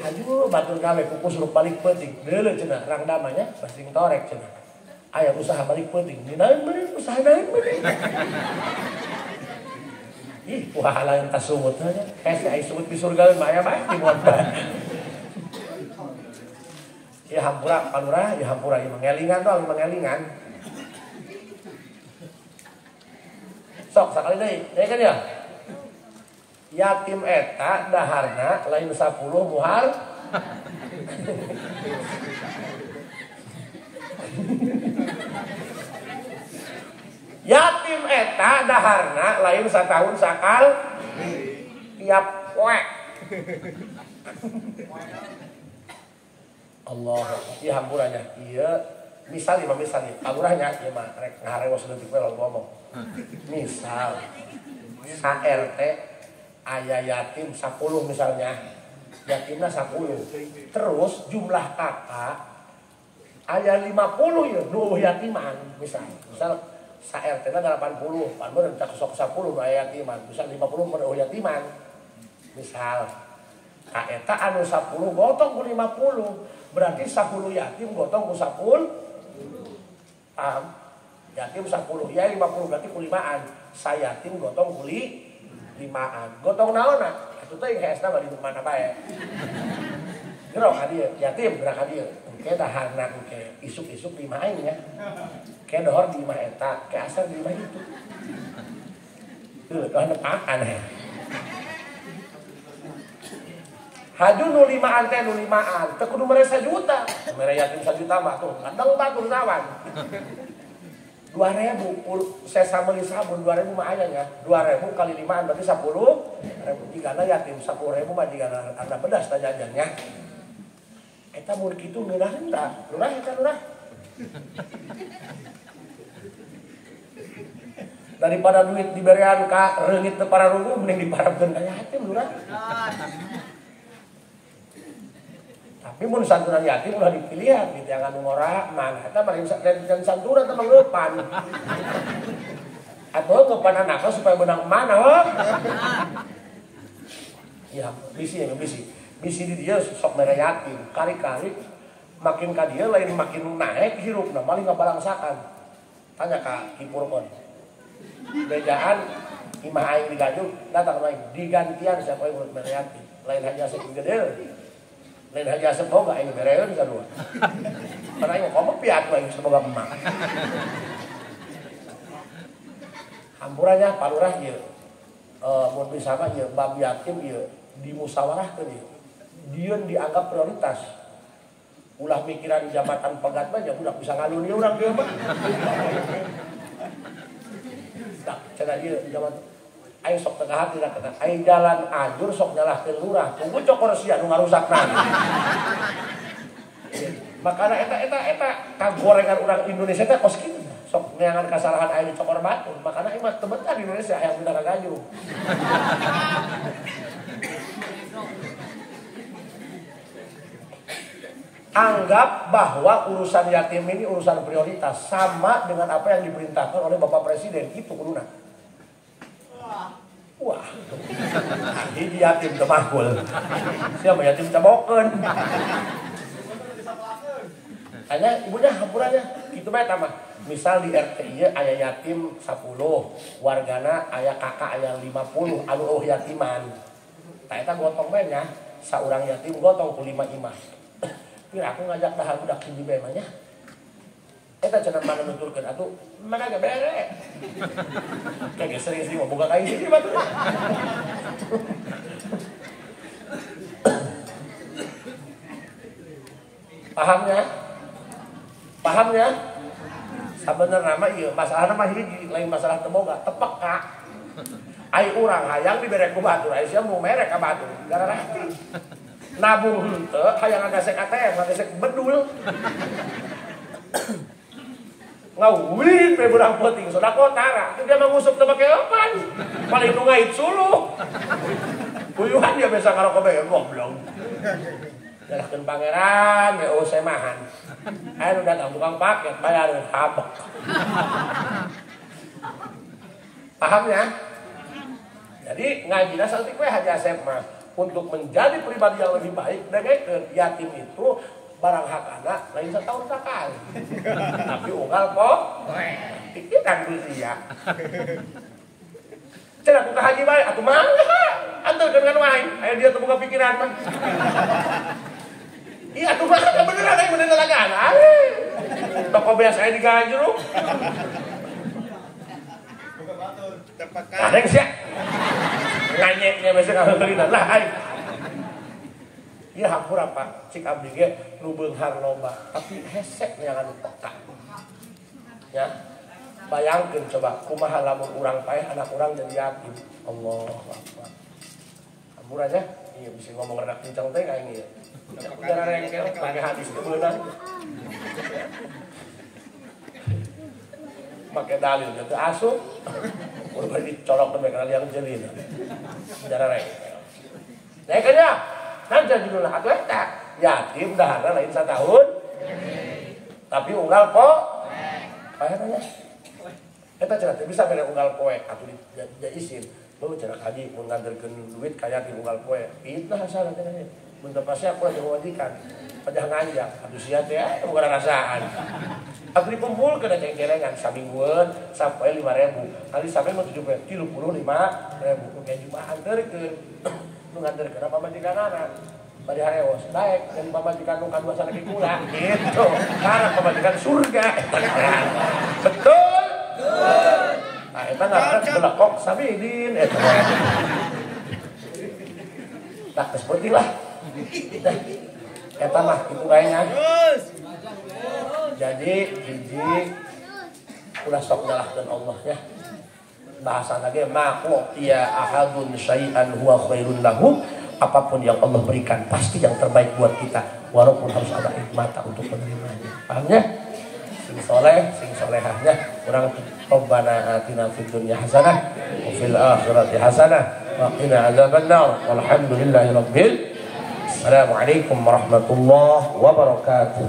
Speaker 1: Haji batur gawe kuku suruh balik peuting. Deuleu cenah rangna mah nya basing torek cenah. Aya usaha balik peuting, dinaeun bener usaha naeun bener. Ih, pahala yang tasungut nya. Hese ai sungut di surga mah aya bae di muat. Ya hampura palurah, ya hampura ieu mengelingan doang, mengelingan. Sok sakali deui, deui kan ya? Yatim eta daharna lain 10 muhar. Yatim eta daharna lain satahun sakal tiap poe. Allah, ieu hampuranya. Ieu misal ieu misal ieu alurahnya ieu mah rek ngaharewos leutik we ngomong. Misal sa RT aya yatim 10 misalnya. Yatimna 10. Terus jumlah kakak aya 50 ya nu yatiman misal. Misal sa RT na 80, pan meureun tak sok 10 nu aya yatiman, misal 50 mun yatiman. Misal ka eta anu 10 gotong ku 50, berarti 10 yatim gotong ku 10. Paham? Yatim 10, ya 50 berarti ku 5-an. Sa yatim gotong ku 5-an. Gotong naonna? Atuh teh hesna mah di mana bae. Gerok ka dieu, yatim gerak ka dieu. Engke daharna engke isuk-isuk di imah aing nya. Ke dohor di imah eta, ke asar di imah itu. Heuh, doh nepakan he. Haju nu limaan teh nu limaan, teu kudu mere 1 juta. Mere yatim 1 juta mah tuh, kadang batur sawan. 2.000 sesa meuli sabun 2.000 mah aya nya. 2.000 kali 5an berarti 10.000. Jigana yatim 10.000 mah jigana anda pedas ta jajannya. Eta mun kitu ngeunaheun tah. Lurah eta lurah. Daripada duit diberean ka reungit teu pararunggu mending diparabkeun ka yatim lurah. Tapi mun santunan yatim ulah dipilihan gitu yang anu ngora mana eta mah lain santunan teh mangeupan. Atau ngeupan anakna supaya menang mana heuh. Ya, bisi ya bisi. Bisi di dia sok mere yatim, kali-kali makin ka dia lain makin naik hirupna maling ngabalangsakan. Tanya ka Ki Purkon. Bejaan imah aing digajuk datang aing digantian siapa yang mere yatim. Lain haja Asep gede. Lain haja Asep boga aing bereun sarua. Karena aing komo piatu aing semoga emak. Hampurannya palurah ieu. Mun bisa mah ieu bab yatim ieu dimusyawarahkeun ieu. Dieun dianggap prioritas. Ulah mikiran jabatan pegat mah ya budak bisa ngalun ieu urang dieu mah. Tak cenah ieu jabatan aing sok teu hati dah kata aing jalan ajur sok nyalahkeun lurah tunggu cokor sia nu ngarusakna. Makana eta eta eta kagorengan urang Indonesia teh kos kitu sok neangan kasalahan aing cokor batur. Makana aing mah teu betah di Indonesia hayang pindah ka Gajung. Anggap bahwa urusan yatim ini urusan prioritas sama dengan apa yang diperintahkan oleh Bapak Presiden itu kuduna. Wah, ini yatim temakul. Siapa yatim cabokeun? Hanya ibunya hampurannya, gitu bae tambah. Misal di RT ieu aya yatim 10, wargana aya kakak aya 50 anu eueuh yatiman. Tah eta gotong bae nya, saurang yatim gotong ku 5 imah. Pira aku ngajak dahar budak hiji bae mah nya. Eta cenah mana nuturkeun atuh mana ge bere. Kayak sering-sering mau boga ka istri batur. Pahamnya? Pahamnya? Sabenerna mah ieu masalahna mah hiji, lain masalah teu boga, teu peka. Ai urang hayang dibere ku batur, ai sia mau mere ka batur, gararati. Nabung henteu hayang ngagesek ATM, ngagesek bedul. Ngawin be burang peuting sedekah tara, dia mah nguseup teu make eupan. Paling nu ngait suluh. Puyuhan dia biasa ngarokok bae goblok. Nyalahkeun pangeran, we eueuh semahan. Aya nu datang tukang paket bayar habek. Paham ya? Jadi ngajina saeutik we Haji Asep mah untuk menjadi pribadi yang lebih baik dengekeun yatim itu barang hak anak lain setahun sekali. Tapi unggal kok pikiran dunia. Cenah ku ka haji bae atuh mangga anterkeun kan wae. Aya dia teu boga pikiran mah. Iya atuh mangga beneran aya bener lalagaan. Toko beas aya diganjruk. Kadeng sia. Nganyeknya biasa ngaheuleunan lah aing. Ieu hampura Pak, cik abdi ge nu beunghar loba, tapi hesek neangan nu peka. Ya. Bayangkeun coba kumaha lamun urang paeh anak urang jadi yatim. Allahu akbar. Hampura nya, ieu bisa ngomong rada kenceng teh aing ieu. Cara rengkel make hadis teu beunang. Make dalil teu asup. Udah dicolok ke kana liang jelin. Cara rengkel. Naikeun ya. Nanti judulnya atuh eta yatim daharna lain satahun. Tapi unggal po. Paeh tanya. Eta cenah teu bisa mere unggal poe atuh di isin. Lu cenah haji mun nganterkeun duit ka yatim unggal poe. Fitnah salah teh. Mun teu pasti aku lagi majikan. Pajah nganjang atuh sia teh boga rasaan. Atuh dikumpulkeun ceng-celengan saminggueun sampai 5.000. Kali sampai mah 7 35.000. Oke Jumat anterkeun. Nu nganterkeun pamajikanana. Bari harewos daek dan pamajikan nu kadua sanaki kula gitu. Karena pamajikan surga. Betul? Betul. Nah, eta ngaranna belekok sabidin eta. Tah geus penting lah. Eta mah kitu kayaknya. Jadi hiji ulah sok nyalahkeun Allah ya. Bahasa lagi ma'u'tiya ahadun syai'an huwa khairun lahu. Apapun yang Allah berikan pasti yang terbaik buat kita, walaupun harus ada air mata untuk menerimanya. Paham ya? Sing soleh, sing solehahnya. Urang Rabbana atina fid dunya hasanah wa fil akhirati hasanah wa qina adzabannar. Walhamdulillahi rabbil. Assalamualaikum warahmatullahi wabarakatuh.